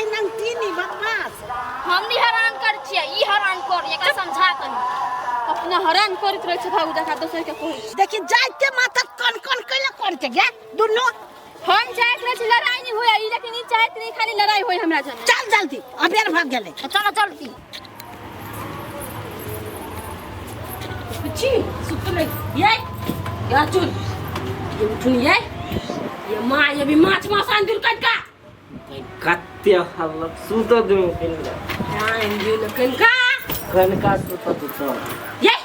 है नंगतीनी बदमाश। हम नहीं हैरान कर छियै, ई हैरान कर, एकरा समझा कनी। अपना हैरान करैत रहै छै भाऊ देखा दोसर के कहै छै। देखी जाइते माथा कन कन कैला करते गे दुनू। हम चाहैत रहै छी लड़ाई नहीं होय, ई लेकिन ई चाहैत नहीं खाली लड़ाई होय हमरा जने। चल जल्दी, अबेर भग गेलै। चलो जल्दी। छी सुतले ये या चुन ये उठुन ये ये माँ ये भी माछ मास आन दिल कनका कते हल्ला सुत दू कनका आन दिल कनका कनका सुत दू तो ये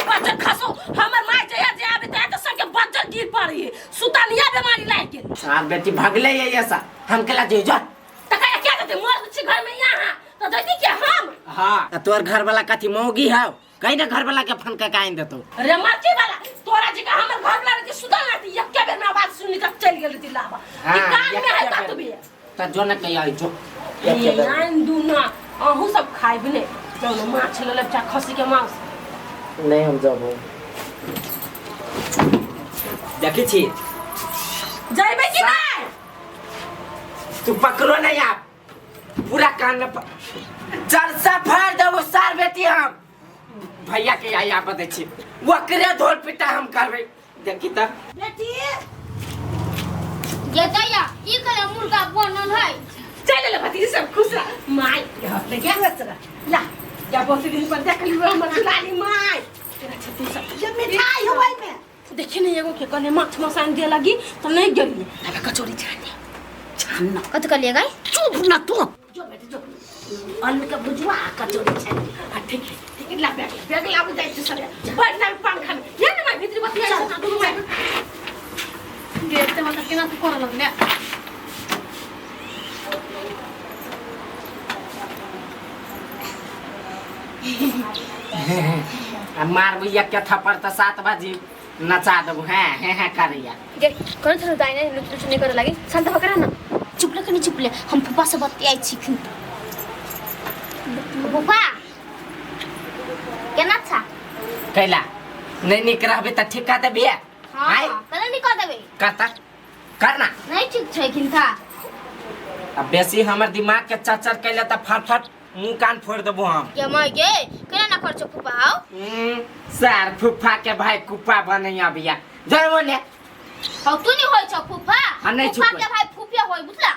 बच्चा खसो हमर माय जया जे आबे त त संगे बज्जर गिर पड़ी सुतलिया बीमारी लाग गेल। सार बेटी भगले ये ऐसा हम केला जे जा त कया क्या देते मर छी घर में यहाँ त जैती के हम। हां त तोर घर वाला कथी मौगी हौ कहीं ना घर वाला के फोन का काइन देतो रे मरकी वाला तोरा जी का हमर घर वाला के सुतल ना थी एके बेर में आवाज सुनी त चल गेल थी लावा ई कान में है तत भी त जो न कहीं आई जो ए आन दू ना अहू सब खाइब ने जाउ ने माछ ले लेब चाहे खसी के मांस। नहीं हम जाबो देखी छी जाइबे कि नहीं तू पकड़ो नहीं आप पूरा कान में जलसा फाड़ देबो सार बेटी हम भैया के आई आप दै छी ओकरे धोल पिटा हम करबै देखी त बेटी ये दैया ई करे मुर्गा बनल है। चल ले भतीजी सब खुश रह माय ले क्या ला या बहुत दिन पर देख लियो हमर दुलारी माय तेरा छती सब ये मिठाई होबै में। देखी नहीं एगो के कने माछ मसान दे लगी तो नहीं गेलिए तब कचौड़ी छान दे। छान ना। कत कलिए गई? चुप ना तू। जो बेटी जो आलू के भुजवा कचौड़ी छान दे। हां ठीक है ठीक है ला बैग बैग लाबू जाय छी सब बैठ ना पंखा में ये ना my भीतरी बतिया छै दुनू my देखते मतलब केना तू करऽ लगले। आ मारबू एक के थप्पड़ त 7 बजे नचा देबू। हैं हैं हैं करैया गे कोन थोड़ा दाई नहीं लुच लुच नहीं करे लगी शांत हो कर ना। चुप ले कनी चुप ले हम फूफा से बतियाई छी। फूफा केना छा कैला नहीं निक रहबे त ठीक कर देबे। हां कला नहीं कर देबे करता करना नहीं ठीक छै खिनथा। अब बेसी हमर दिमाग के चचर कैला त फटफट मुंह कान फोड़ देबो हम। के my गे केना ना खर्च फूफा हाउ। सर फूफा के भाई कुप्पा बनैया बिया जय बोले। हाउ तू नहीं होय छ फूफा। हाँ, नहीं फूफा छुपै। के भाई फूफिया होय बुझला।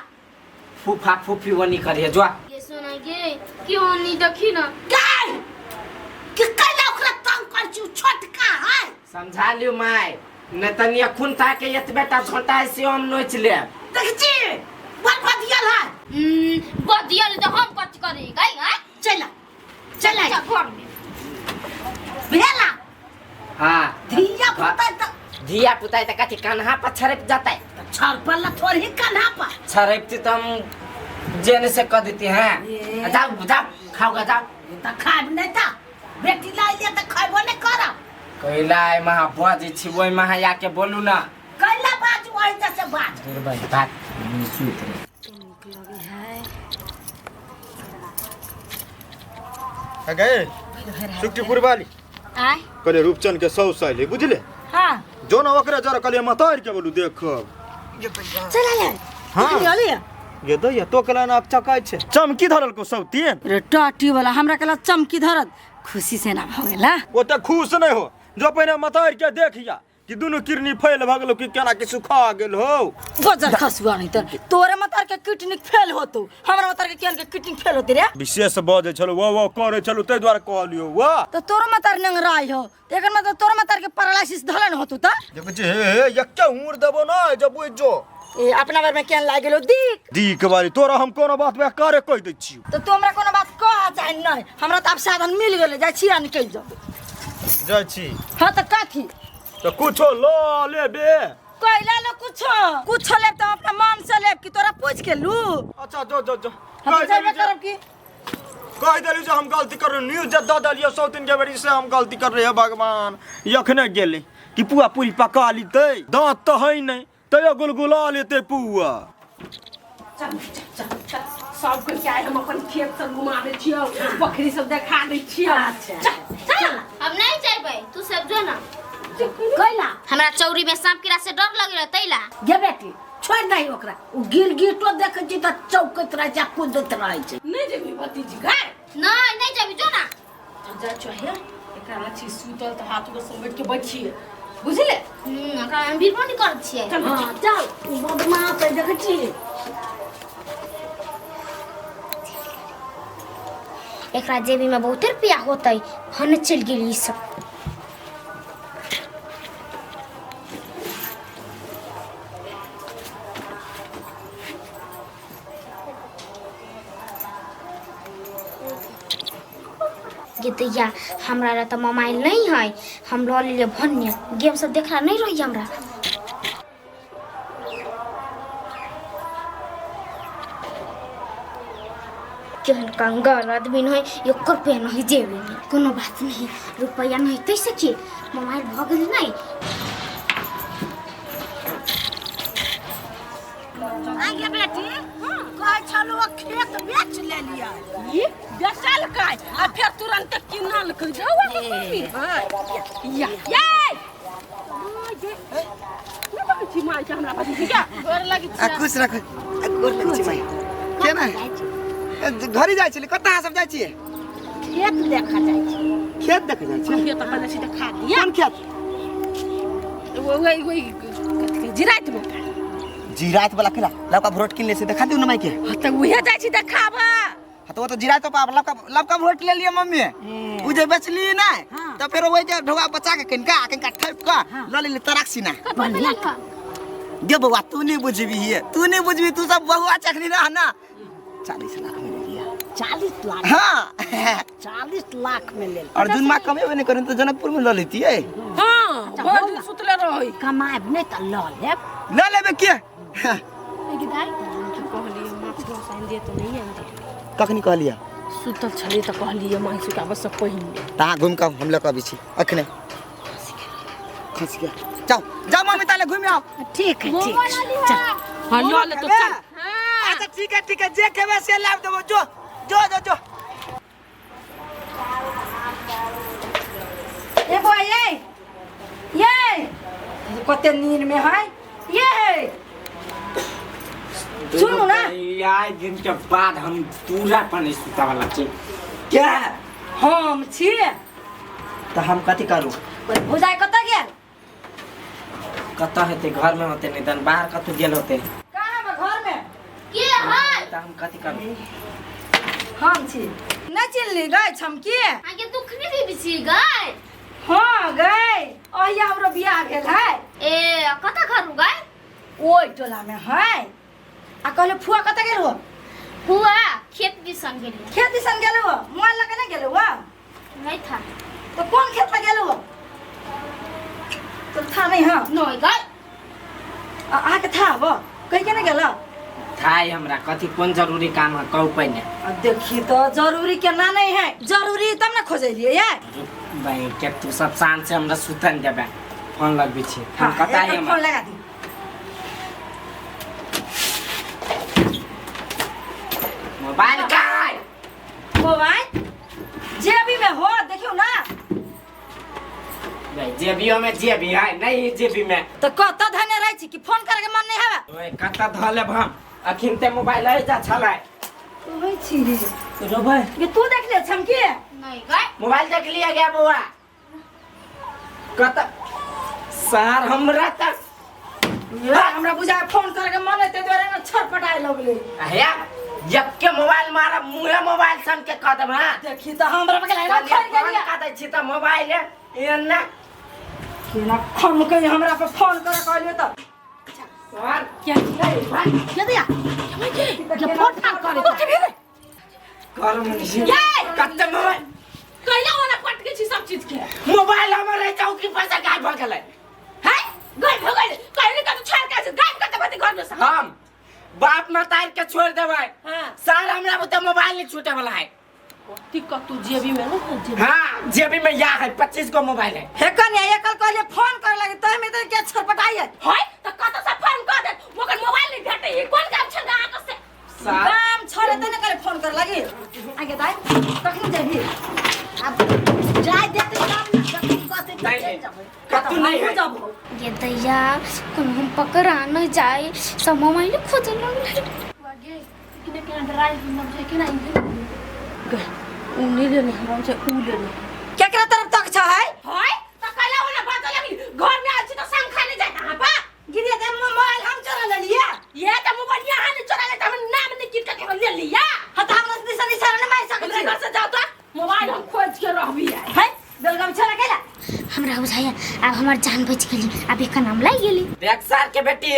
फूफा फूफी वनी करिए जो। ये सोना गे क्यों नहीं देखी ना गाय के कैला ओकरा तंग कर छी छोटका है। समझा लियो my नहीं तनी अखुन था के एत बेटा छोटा है से हम नोच ले। देख छी बड़ बदियल है। बदियल तो हम कथि करे गई हैं। चला चला चल घर में भेला। हां धिया पुता त धिया पुता त कथि कन्हा पर छरप जाता है। छर पर ला थोड़ी ही कन्हा पर छरपती त हम जेने से कर देती हैं। जाओ जाओ खाओगा जाओ। त खाब नहीं त बेटी ला लिया त खैबो नहीं करब। कैला ए महा बाजी छी ओइ महा आके बोलू ना। कैला बाजू ओइ जैसे बाज। दूर भाई बात सुत रे। गए सुखटीपुर वाली आय कहले रूपचंद के 100 साल है बुझले। हां जो ना ओकरे जरा कहलिए मतार के बोलू देखब चला ले। हाँ। ये ये तो ये तो कला ना चकाय छे चमकी धरल को सब तीन रे टाटी वाला हमरा कला चमकी धरत खुशी से ना भगेला। ओ त खुश नहीं हो जो पहिने मतार के देखिया कि दुनु किडनी फेल भ गेलो कि केना कि सुखा गेल हो। बजर खसुआ नहीं त तोरे मतार के किडनी फेल होतो हमरा मतार के केन के किडनी फेल होते रे। विशेष बजे छलो वो वो करे छलो तै द्वारा कहलियो वाह त तोरो मतार नंगराई हो एकर मतलब तोरो मतार के पैरालिसिस धलन होतो त। देखै छी हे हे एक्के ऊर देबो न जब बुझ जो ए अपना बार में केन लाग गेलो दीक दीक बारी तोरा हम कोनो बात में करे कह दै छी त तू हमरा कोनो बात कह चाहे नहीं हमरा त आब साधन मिल गेलै जाइ छी आ निकल जाओ जाइ छी। हां त कथी त कुछो ल लेबे कैला लो कुछो कुछो लेब त अपना मन से लेब कि तोरा पूछ के लू। अच्छा जो जो जो हम जाबे करब की कह देली जे हम गलती कर रहे न्यूज जे द देलियो 100 दिन के बेरी से हम गलती कर रहे हैं भगवान यखने गेले कि पुआ पूरी पका लीते दांत त है नहीं तैयो गुलगुला लेते पुआ। चल चल चल चल सब कोई के आइ हम अपन खेत सब घुमा दै छियौ पोखरी सब देखा दै छियौ। अच्छा। चल चल अब नहीं जाइबै तू सब जो ना। कैला हमरा चौरी में सांप कीड़ा से डर लगे तैला। गे बेटी छोड़ि दही ओकरा। ओ गिरगिटो देखै छी तऽ चौकैत रहै छै आ कुदैत रहै छै। नहि जेबही भतीजी गै? नहीं नहीं जेबी, जो ना। जा चाहिए एकरा लग छी सुतल तऽ हाथ गोर समेट के बैठिए, बुझले? एकरा हम बीरबो नहीं करैत छियै। चल। हँ चल, ओ बदमाश है, देखै छी। एकरा जेबी में बहुते रुपया होतै, हने चलि गेली ई सब। गे दैया, हमरा लए तऽ मोबाइल नहीं है, हम लऽ लेलियै भन्ने गेम सब देखला नहीं रही हमरा। केहन कंगाल आदमी नहीं, एको रुपया नहीं जेबी में। कोनो बात नहीं, रुपया नहीं तैसे की मोबाइल भऽ गेल नहीं। आगे बेटी, कहै छलहुँ खेत बेच लेलियै। ई बेचलकै आ फेर तुरंत किनलकै। जाउ के मम्मी या ये नहि देखै छी माय के हमरा भतीजी के गोर लगै आ खुश रख, आ गोर लगै छी माय। केना घरे जाइ छली? कतऽ अहाँ सब जाइ छियै? खेत देखऽ जाइ छी। खेत देखऽ जाइ छियै? खेत अपन छी तऽ खा दिया। कोन खेत? वही वही कथी कहै, जिराइत में। जीरात वाला केला लवका भरोट किन ले से देखा दियौ ने माय के। हाँ तऽ उहे जाइ छी देखाबऽ। हाँ तो वो तो जीरात पर लवका लवका भरोट ले लिया मम्मी, उ जे बेचली ना तो फिर वही जे ढोआ बचा के कनिका कनिका ठेप के ल लेली तराक्सी ना। बढ़िया। गे बौआ, तू नहीं बुझबी हिये, तू नहीं बुझबी, तू सब बहुआ चखनी रह ना। 40 लाख में ले लिया। 40 लाख? हाँ। 40 लाख में ले। और दुन माँ कमेबे नहीं करें तो जनकपुर में ल लेती है। हाँ, भरि दिन सुतले रहै। कमाएब नहि तऽ लऽ लेब। ल लेबे के? दाइ कहलियै माछ मांस आनि दे तऽ नहि आनि दे। कखनी कहलियै? सुतल छलियै तऽ कहलियै माय सुताबऽ से पहिने। तऽ अहाँ घुमि कऽ हम लऽ कऽ अबै छी अखने। खसि गेल। जाओ जाओ मम्मी, ताले घुमि आओ। ठीक है, ठीक है, चल। हाँ लऽ ले तो चल। अच्छा ठीक है ठीक है, जे खेबै से लाबि देबो। जो जो जो जो। ए बौआ, ये ये कते नींद में है ये, सुनू ना। आइ दिन के बाद हम पूरा पानी सुता वाला छी क्या? हम छियै। तऽ हम कथी करू? भौजाइ कतऽ गेल? कतऽ हेतै? घर में होतै, नहीं तहन बाहर कतौ गेल होतै। कहाँ बा? घर में। के है? तऽ हम कथी करू? हम छी, नहि चिन्हली गै हम के? आगे दुख नहीं देबी छी गै? हाँ गै, अहिया हमरो बियाह भेल है। ए कतऽ घर गै? ओहि टोला में है। आ कहले फुआ कतऽ गेल हो? हुआ खेत दिसन गेलियै। खेत दिसन गेल हो? मोबाइल लऽ के नहि गेल हो? नहीं था। तो कोन खेत लऽ गेल हो? तो था नहीं? हाँ नहीं गै। अहाँके था हब कहि के नहि गेल? थाय हमरा कथी कोन जरूरी काम है, कहू पहिने। आ देखी तो जरूरी केना नहीं है, जरूरी तब ने खोजलियै ये। भाई के तू सब शान से हमरा सुतन देबे, फोन लगबै छी। फोन कतऽ है फोन हमर? लगा दी। मोबाइल कहाँ है? मोबाइल जेबी में हो, देखियो ना। नहीं, जेबियो में जेबी है नहीं, जेबी में। तो कतऽ धने रहै छी कि फोन करे के मन नहीं हवे? ओए कतऽ धऽ लेब हम? अखिन ते मोबाइल है जा छलै। कहै छी रे। रोबै। ये तू देख ले छम की? नहीं गै। मोबाइल देख लिया गया बौआ? कतऽ सार हमरा तक हमरा बुझा फोन करे के मन है ते दुआरे ने छटपटाए लगले। हे यक्के मोबाइल मारब मुहे मोबाइल सन के कह देब। हां देखी तो हमरा बगल है ना कहलियै, खोल फोन गेलियै। कह दै छी तऽ मोबाइल एना केना खम के हमरा पर फोन करे कहलियै तऽ सर क्या के दिया के फोन फान करे। कर मनीषी कते मोबाइल कैला वाला पट के छी सब चीज के। मोबाइल हमर रहे चौकी पर से गायब भऽ गेलै। है गायब हो गेल? कहली कतौ छोड़ के गायब कतौ भते घर में से। हम बाप मतार के छोड़ देबै। हाँ। सार हमरा बुते मोबाइल नहीं छूटे वाला है। कथी कतौ जेबी में ना जेबी। हाँ जेबी में या है 25 गो मोबाइल है। हे कन्या, एकल कहलियै फोन करे लगे तै में तऽ के छटपटाइ है। है त कतौ से फोन कर दे, ओकर मोबाइल नहीं भेटे, ई कोन काम छल अहाँ से? सार काम छोड़े ते ने करे फोन करे लगी। आगे दाइ कखनी जेबही? आब जाय देतै तब ने, जखन कहतै तऽ नहीं, चलि जेबै। कतौ नहीं है। हमहूँ जबो। गे दैया, कोनो हम पकड़ा न जाए, सब मोबाइल खोजे लगलै। गे किने केना डराइ हम जे केना ई गे उ नहीं लेने हम से उ लेने। केकरा तरफ तक छ है? हाय त कैला ओना बात लगी घर में आयल छी त संग खाने जाय कहां पा गिरिया ते मोबाइल हम चोरा लेलिए। ये त मोबाइल यहाँ नहीं चोरा ले त हम नाम नहीं कीट के ले लिया। हां त हमरा से दिशा निशाना नहीं मार सकत हमरे घर से जाओ त मोबाइल हम खोज के रहबी है। है बेलगाम छोरा केला हमरा बुझाइया आब हमर जान बच गेली, आब एकर नाम लागि गेली। देख सार के बेटी,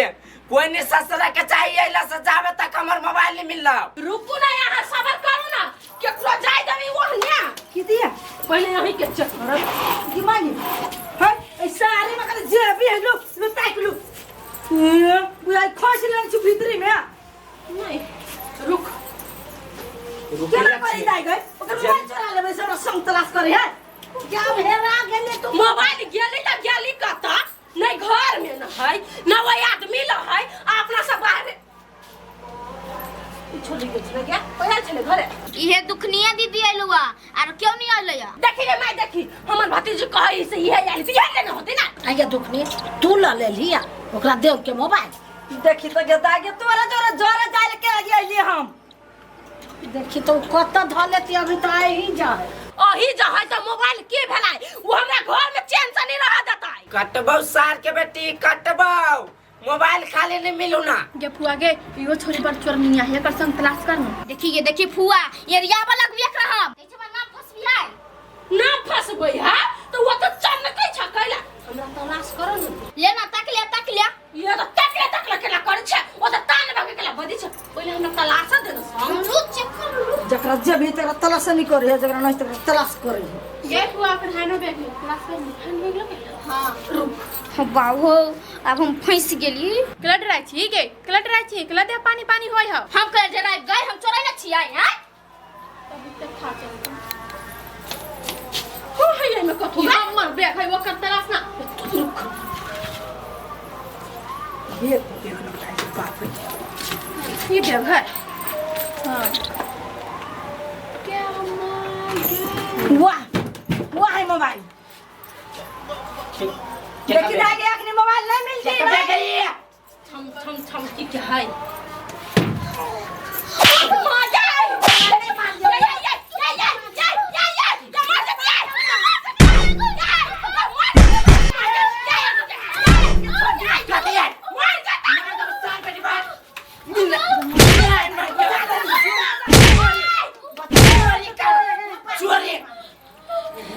कोई नहीं ससुरा के चाहिए अइला से जाबे तक हमर मोबाइल नहीं मिललो। रुकू ना यहाँ सबर करू ना, केकरो जाय देबी ओहने की दिया पहले यहीं के चेक करब की मांगी है ए सारे में करे जे भी है लो लो ताक लो ए बुझाइ खोज लेने छु भीतरी में। नहीं रुक केना करी जाय गए ओकर मोबाइल चोरा लेबै से हमरा संग तलाश करे है। क्या हेरा गेलै तू? मोबाइल गेली त गेली कत, नहीं घर में न है न वही आदमी ल है, अपना सब बाहर छोड़ी गेल छलै क्या ओहे छलै घरे। इहे दुखनिया दीदी आइलुआ आर क्यों नहीं आइलैया? देखी रे my देखी हमर भतीजी कहै से इहे आइल इहे लेने होते ना। आइया दुखनी तू ल लेलिया ओकरा देव के मोबाइल। देखी तो गेदा गे तोरा जोरा जोरा जाय के आगे आइली हम। देखी तो कत ध लेती अभी तो आई ही जा है। अही जा है त मोबाइल के भेलै वो हमरा घर में चैन से नहीं रह देतै। कटबौ सार के बेटी कटबौ, मोबाइल खाली नहीं मिलू ना। गे फुआ गे इहो छोरी पर चोरनिया है एकर संग तलाश कर न। देखी ये देखी फुआ ये रियाबा लगबी एकरा हम देखी हमर नाम फसबी है। ना फसबै है तो वो तो चमकै छ कैला हमरा तलाश कर न। ले ना तक ले तक ले ये तो तकले तकले केला करै छै वो तो तान भागे केला बदी छै पहिले हमरा तलाश दे न संग। रुक चेक कर लू जकरा जे भी तकरा तलाश नहीं करे है जकरा नहीं तकरा तलाश करे है। गे फुआ कर हैनो बैग में तलाश कर न हैन बैग लगे। हां रुक बाबू अब हम फंस गेली। केला डराइ छी गे केला डराइ छी केला दे पानी पानी होय ह। हम केला डराइ गए हम चोरै न छियै हैं तभी तक खा चल हो है में कथु हमर बैग है ओकर तलाश ना। रुक ये देख लो बाप रे ये बैग है। हां क्या मां वाह वाह है मोबाइल। देखी जाएगी अखनी मोबाइल नहीं मिलती कब गई छम छम छम की क्या है मार जाए ये ये ये ये ये ये ये ये मार दे चोरी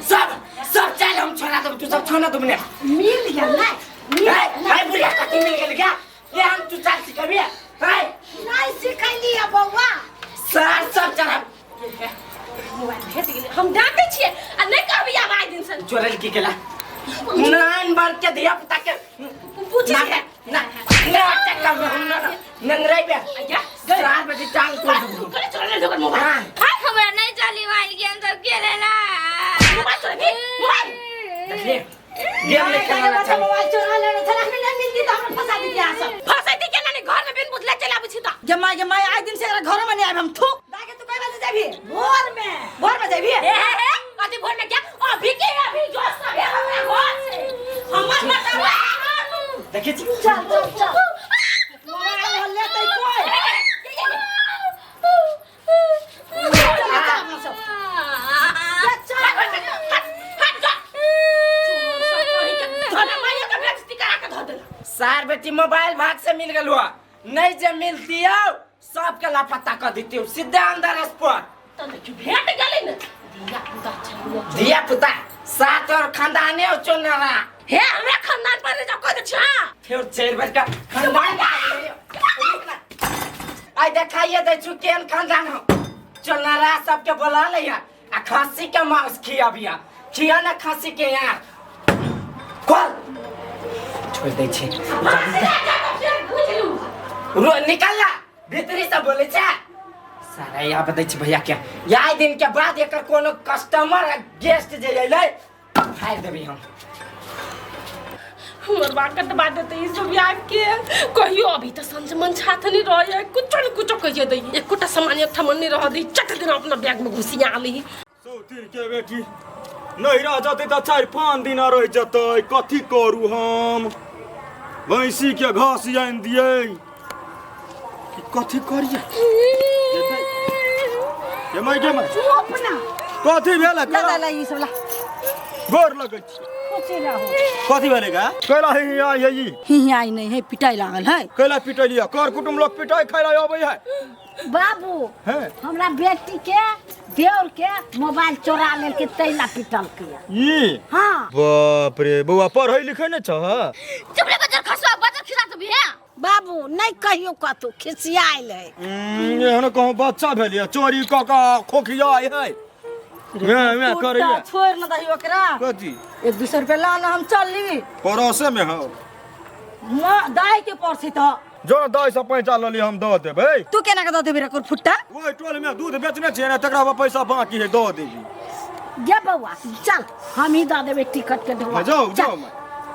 सब सब चाल हम छोड़ा देब तू सब छोड़ा देब ने मिल गेल ना। हाय बुढ़िया कथी मिल गेल क्या ये हम तू चाल सिखबी हाय नहीं सिखैली है बौआ सर सब चला मोबाइल भेट गेलै हम डांटे छियै आ नहीं कहबी आब आइ दिन से चोरल की केला नान बार के धिया पुता के पूछ ना ना ना चक्का में हम ना नंगराई बे सार बजे टांग तोड़ देबो। करे चोरल ले ओकर मोबाइल। हां हमरा नहीं चली मोबाइल गेम सब खेलेला। मोबाइल चोरबी मोबाइल देखिए गेम नहीं खेलना बच्चा मोबाइल चोरा लेने छला हमें नहीं मिलती तो हमरा फंसा देती यहाँ सब। फंसैती केना नहीं घर में बिन बुझले चला आबै छी त जमा जमा आइ दिन से एकरा घर में नहीं आबे हम थूक दागे तू कई बजे जाबी? भोर में। भोर में जाबी? ए हे हे अति भोर में क्या अभी के अभी जो सब है हमरा घर से हमर मतलब देखिए चल चल चल मोबाइल हल्ले तै कोई सार बेटी मोबाइल भाग से मिल गल हुआ नहीं जे मिलती हो सबके लापता कर देती हो सीधे अंदर स्पॉट। भेट गेलै ने धिया पुता छलै धिया पुता सात और खानदाने हो चोनरा हे हमरा खानदान पर नहीं जाओ कह दे छा फिर चार बार का खानदान आई देखाइए दे छु केन खानदान हो चोनरा सबके बोला ले यार आ खांसी के मांस खियाबिया खिया ना खांसी के यार खोल छोड़ दे छे रो निकल ला भीतरी से बोले छे सारा यहाँ बताई छी भैया के याय दिन के बाद एकर कोनो कस्टमर आ गेस्ट जे अइलै फाड़ देबै हम। हमर बाकत बात देते ई सब याद के कहियो अभी त संज मन छाथ नहीं रहे कुछो न कुछो कहियो दै एकोटा सामान एक ठमन नहीं रह दी चट दिन अपना बैग में घुसिया ली। सौतीन के बेटी नहीं रह जतै तऽ 4-5 दिन रह जतै, कथी करू हम? भैंसी के घास आनि दियै कि कथी करियै ये माय के माय चुप ना कथी भेल ला ला ला ई सब ला गोर लगै छी कुछ रहो कथी भेलै गा कैला ही आई है ई ही आई नहीं है पिटाई लागल है कैला पिटलिया कर कुटुम लोग पिटाई खाइ ला अबै है बाबू हैं हमरा बेटी के देवर के मोबाइल चोरा लेलकै तैला पिटलकै ई हाँ बाप रे बौआ पढ़ै लिखै नहि छह चुप रे बजर खसुआ बजर खिला तो भी है बाबू नहीं कहियो कतौ खिसियायल है एहन कहूँ बच्चा भेल यऽ चोरी कऽ कऽ खोखिया है मैं मैं करैया छोड़ न दही ओकरा कथी 1-200 रुपया ला ना हम चल ली पड़ोसे में हौ ना दाई के परसी तो जो दाइ से पैसा लली हम दऽ देबै तू केना के दऽ देबी रे कोर फुट्टा ओहि टोल में दूध बेचने छियै ने तकरा पर पैसा बाकी है दऽ देबी गे बौआ चल हम ही दऽ देबै टिकट के ढोआ हाँ, जाओ, चल, जाओ।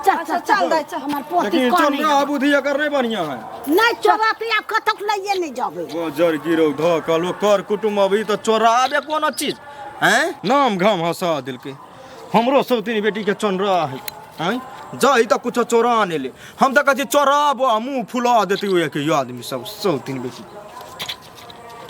चल अच्छा, चल चल दाइ, चल। हमर पोती लेकिन कने चोरा बुद्धि एकर नहीं बढ़िया है नहीं चोरा तऽ आब कतौ लइए नहीं जाबै गोजर गिरौ धऽ कऽ लोक कर कुटुम्ब अभी तऽ चोराबे कोनो चीज हैं नाम घाम हंसा देलकै हमरो सौतीन बेटी के चोनरा है हैं जाही तऽ कुछो चोरा ने ले हम तऽ कहै छी चोराबो आ मुँह फुला देतै ओहि के आदमी सब सौतीन बेटी।